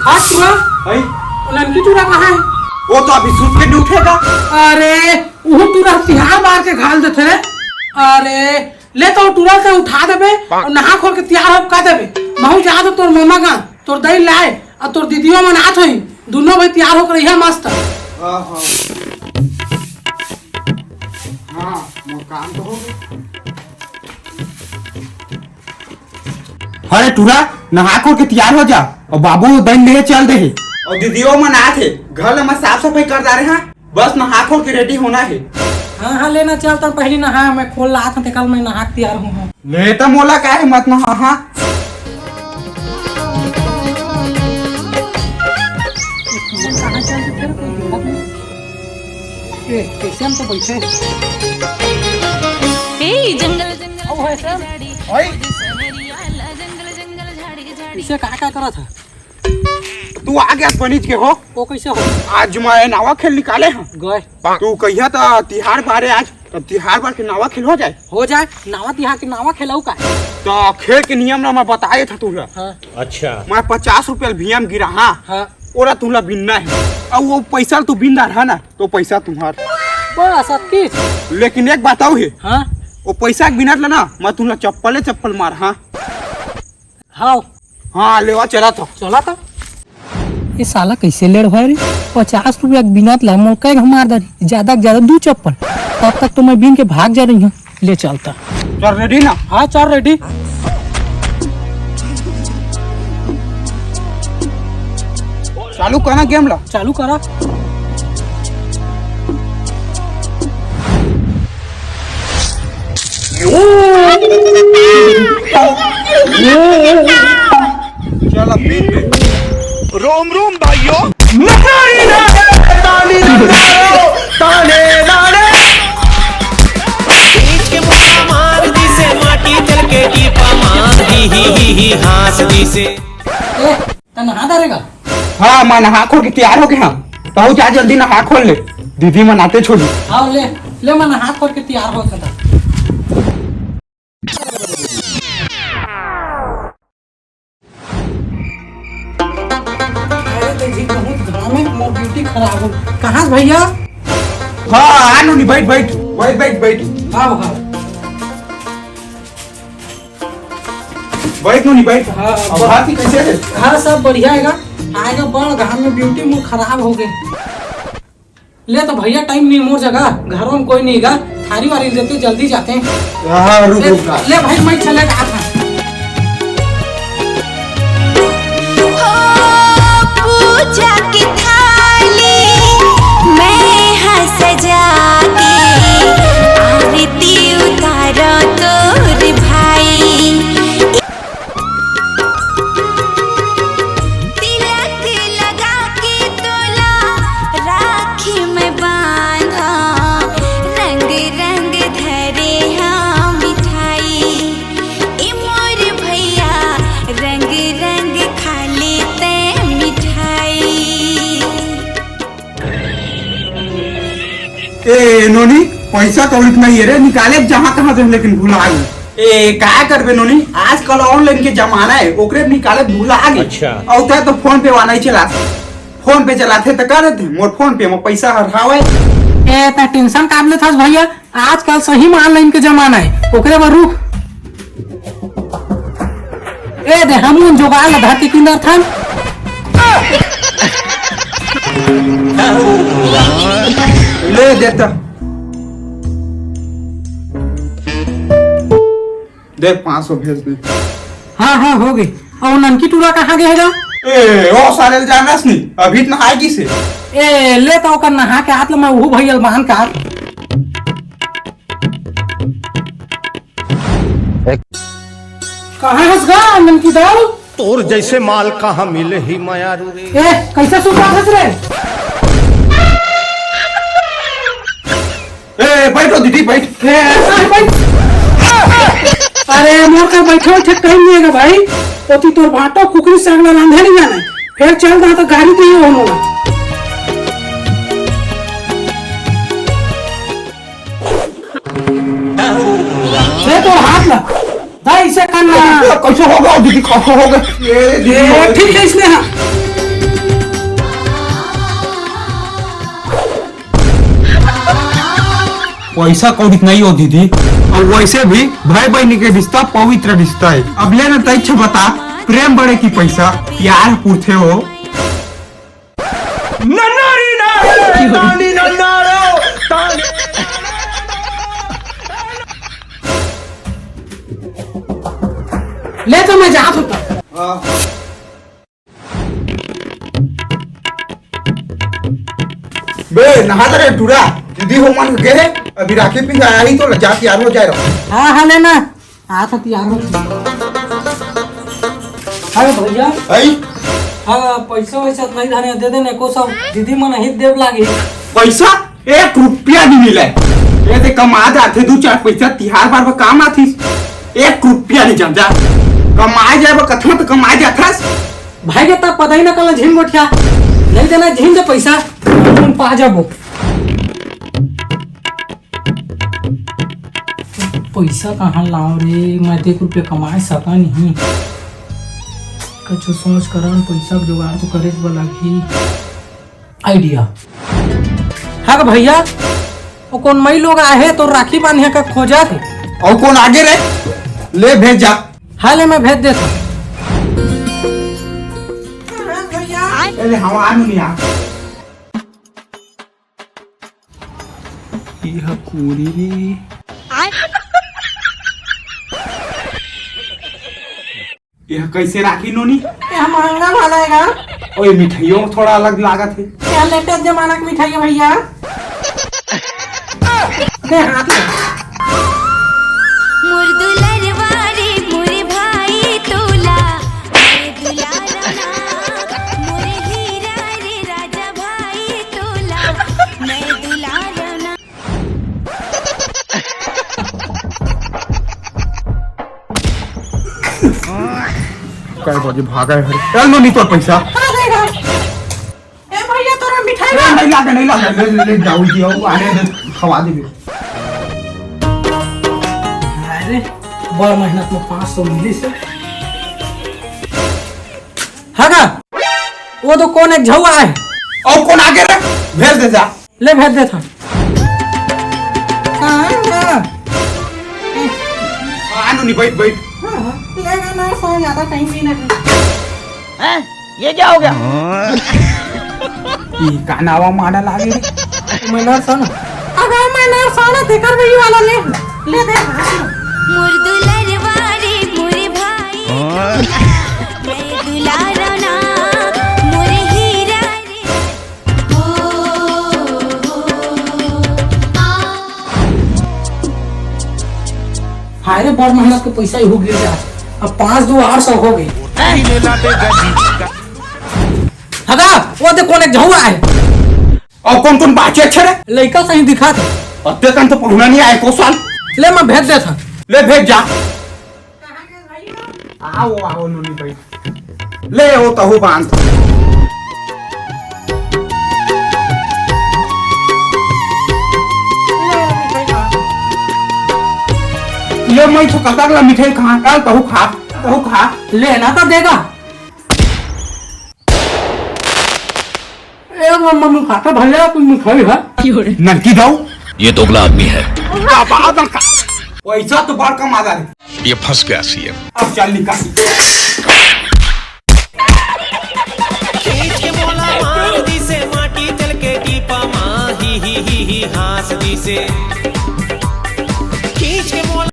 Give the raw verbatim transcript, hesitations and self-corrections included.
हाँ टूरा, भाई। वो ननकी टूरा कहाँ है? वो तो अभी सूत के नहीं उठेगा। अरे, वो टूरा तिहार बार के घाल देथे रे। अरे, ले तो टूरा से उठा देबे और नहा खोर के तियार हो का देबे। महू जा तो तोर ममा का, तोर दई लाए और तोर दीदियों मन आत होई। दोनों भाई तियार होकर रहिया मस्त। हाँ, हाँ। हाँ, मोर काम तो हो गया। अरे टूरा, नहा खोर के तियार हो जा, और बाबू दई लेहे चल दे हे। और दीदियों मन आत हे, घर ला मैं साफ सफाई कर डारे हाँ, बस नहा खोर के ready होना हे। हाँ, हाँ, लेना चलता हूँ, पहली नहा, मैं खोल लात हूँ, तेकर मैं नहा के तियार हूँ, हाँ। ले त मोला काहे मत नहा, हाँ। कहाँ चल रहे थे, कोई दिक्कत नहीं। ए, कैसे हम तो बैठे हैं। ए, जंगल, जंगल, अब है सर। झाड़ी, झाड़ी, ओए। जंगल, जंगल, झाड़ी, झाड़ी। इसे का, का करा था? तू आ गया बनिज के हो। वो कैसे हो? आज मैं नावा खेल निकाले हैं। गए। तू कहिया त तिहार बारे आज, तब तिहार बार के नावा खेल हो जाए। हो जाए, नावा तिहार के नावा खेलाऊ का? तो खेल के नियम ना मैं बताए था तुला। हाँ। अच्छा। मैं पचास रुपया भीम गिरा, हाँ। हाँ। ओला तुला बिनना है। अब वो पैसा तू बिन डार है ना, तो पैसा तुम्हार। बस, अतकीच। लेकिन एक बात अउ है। हाँ। वो पैसा के बिनत ला ना, मैं तुला चप्पले चप्पल मार, हाँ। हाव। हाँ, लेवा चला तो। चला तो। ये साला कैसे लेड़ भाई रे? पचास रुपया के बिनत ला मोर कई घमार दरी, ज्यादा के ज्यादा दू चप्पल। तब तक तो मैं बिन के भाग जा रही हूँ। ले चलता। चल ready ना? हाँ, चल ready। चालू करना game ला। चालू करा। चल, अब पीन ले। रोम रोम भाइयों। ताने, ताने, ताने, ताने। बीच के मुक्का मार दिसे, माटी चल के टीपा मार दी, ही, ही, ही, हाँस दिसे। ए, त नहा डारेगा? हाँ, मैं नहा खोल के तियार हो गया। तहू जा जल्दी नहा खोल ले, दीदी मन आते छोड़ी। हाँ, ले, ले, मैं नहा खोल के तियार हो सका। अरे, तो जी बहुत घाम है, मोर beauty खराब हो। कहाँ से भैया? हाँ, आ नोनी, बैठ, बैठ, बैठ, बैठ, बैठ। हाँ, हाँ। बैठ नोनी, बैठ। हाँ, अब ब- हाथी कैसे है? हाँ, सब बढ़िया है गा। आएगा बड़ घाम में beauty मोर खराब हो गए। ले तो भैया, time नहीं मोर जगह, घरों में कोई नहीं गा, थारी वारी लेते जल्दी जाते हैं। हाँ, रुक, ले, रुक, रुक। ले भाई, मैं चले जात हूँ। ओ पूजा की थाली मैं हाँ सजा के आरती उतारो तोर भाई। तिलक लगा के तोला राखी में बांधा, रंग रंग धरे हाँ मिठाई। ए मोर भैया, रंग रंग खा लेते मिठाई। ए नोनी, पैसा कौड़ी नहीं है रे, निकाले जहाँ तहाँ से, लेकिन भुला गए। ए, का करबे नोनी, आजकल online के जमाना है, ओकरे निकाले भुला गए। अच्छा। अउ तै तो PhonePe वाला ही चलाथे। PhonePe चलाथे त का देथे, मोर PhonePe में पैसा हर हावय। ए, तै tension काबर लेथस भैया, आजकल सही में online के जमाना है, ओकरे बर रुक। ए दे, हमन जुगाड़ ल धरती किंदर थन। ले देता। देख, पाँच सौ भेज दे। हाँ, हाँ, हो गई। अउ ननकी टूरा कहाँ गए हे गा? ए, ओ साले ल जानस नहीं, अभी त नहाए गिस हे। ए, ले तो ओकर नहा के आत ल, मैं उहू भैया ल बांध के आत। कहाँ हस गा ननकी दाऊ? तोर जइसे माल कहाँ मिलही मयारू रे। ए, कइसे सुता हस रे? ए, बइठो दीदी, बइठ। ए, ए, बइठ। अरे, मोर का बइठे उठे टाइम नइ हे गा भाई। ओती तोर भांटो कुकरी से अगला रांधे नइ जाने। फेर चल दा त गारी दिही ओ मोला। ले तोर हाथ ला। दा, इसे करना। कइसे हो गे दीदी, कइसे हो गे? ए, दीदी, ए, ठीक हे, इसने हाँ। पइसा कौड़ी नइ हो दीदी, अउ वइसे भी भाई बहिनी के रिस्ता पवित्र रिस्ता हे। अब ले ना तइछ बता, प्रेम बढ़े कि पइसा, प्यार पूछे हो। नन्नारी नारे, तानी नन्नारो, तानी। ले तो मैं जात हूँ तब। बे, नहा ले रे टूरा, दीदी हो मन गे हे, अभी राखी पिंधाय आही त जा तियार हो जाय रहो। हाँ, हाँ, ले ना। हाँ, त तियार हो। अरे भइया। अई? हाँ, पइसा वइसा नइ धरे, दे दे ना, एको सौ दीदी मन ही देब लागे। पइसा? एक रुपया नइ मिले। ए ते कमा जाथे, दू चार पइसा तिहार बार बर काम आथिस। एक रुपया नइ जा, जा। कमाए जाए बर कथों त कमाए जाथस। भाई के तब पता ही ना कल झिन गोठिया। नइ देना झिन दे पइसा, तुम पा जाबो। पइसा कहाँ लाव रे? मैं तो एक रुपया कमाए सका नहीं। कछु सोच करन, पइसा के जुगाड़ तो करे बर लागही। Idea। हाँ गा भइया, ओ कोन मई लोग आहे तो राखी बांधे का खोजत हे। अउ कोन आगे रे? ले भेज जा। हाँ ले, मैं भेज देत हूँ। ए ले, हवा आनू नहीं आ। ये हा कोरी रे। ये हा कइसे राखी नोनी? ये हा महंगा वाला हे गा। ओए, मिठाइयों थोड़ा अलग लागत हे। ये हा latest जमाना के मिठाई हे भइया। दे हाथ में। मोर दुलरवा रे, मोर भाई तोला, मोर दुलारना, मोर हीरा रे राजा भाई तोला, मैं दुलारना। काय बजे भागा है? चल नो, नहीं तो पैसा। ए भैया, तोरा मिठाई ए, बा? नहीं लागे, नहीं लागे, ले, ले, ले, जाऊ जी, आओ, आने दे, खवा देबे। अरे, बड़ मेहनत में पाँच सौ मिलिस हे। हाँ गा, वो तो कोन एक झउआ हे। अउ कोन आगे रे? भेज दे जा। ले, भेज देत हँव। हाँ, हाँ। आ, नोनी, बैठ, बैठ। हाँ, हाँ। ले गा ना, सो ज्यादा टाइम भी ना हे। हैं? ये क्या हो गया? ई का नावा माडा लागे रे? मैं नर्स हूँ ना। अबे मैं नर्स हूँ ना, तेकर भी वाला ले, ले दे। मोर दुलरवा रे, मोर भाई, मैं दुलारना, मोर हीरा रे। हाय रे, बड़ मेहनत के पैसा ही हो गिर जा। अब पाँच दू आठ सौ हो गई। हगा, वो देख कोन एक झउआ हे। अउ कोन कोन बाचे हे रे? लइका सही दिखत हे। अत्ते कन तो पहुना नहीं आए को साल। ले, मैं भेज देत हँव। ले, भेज जा। आओ, आओ, नोनी भाई। ले, ओ तहू बांध। ले, मैं तो कतक ला मिठाई खा, काल तहू खा, तहू खा। ले ना तो देगा। ए, मम्मा, मैं खाता भैया, तू मिठाई है? ननकी दऊ। ये दोगला आदमी है। पैसा तो बड़ कम आ रहा है। ये फंस गया सीएम। अब चल निकल। खींच के मोला मार दिसे, माटी चल के टीपा मा, ही, ही, ही, ही, हाँस दिसे।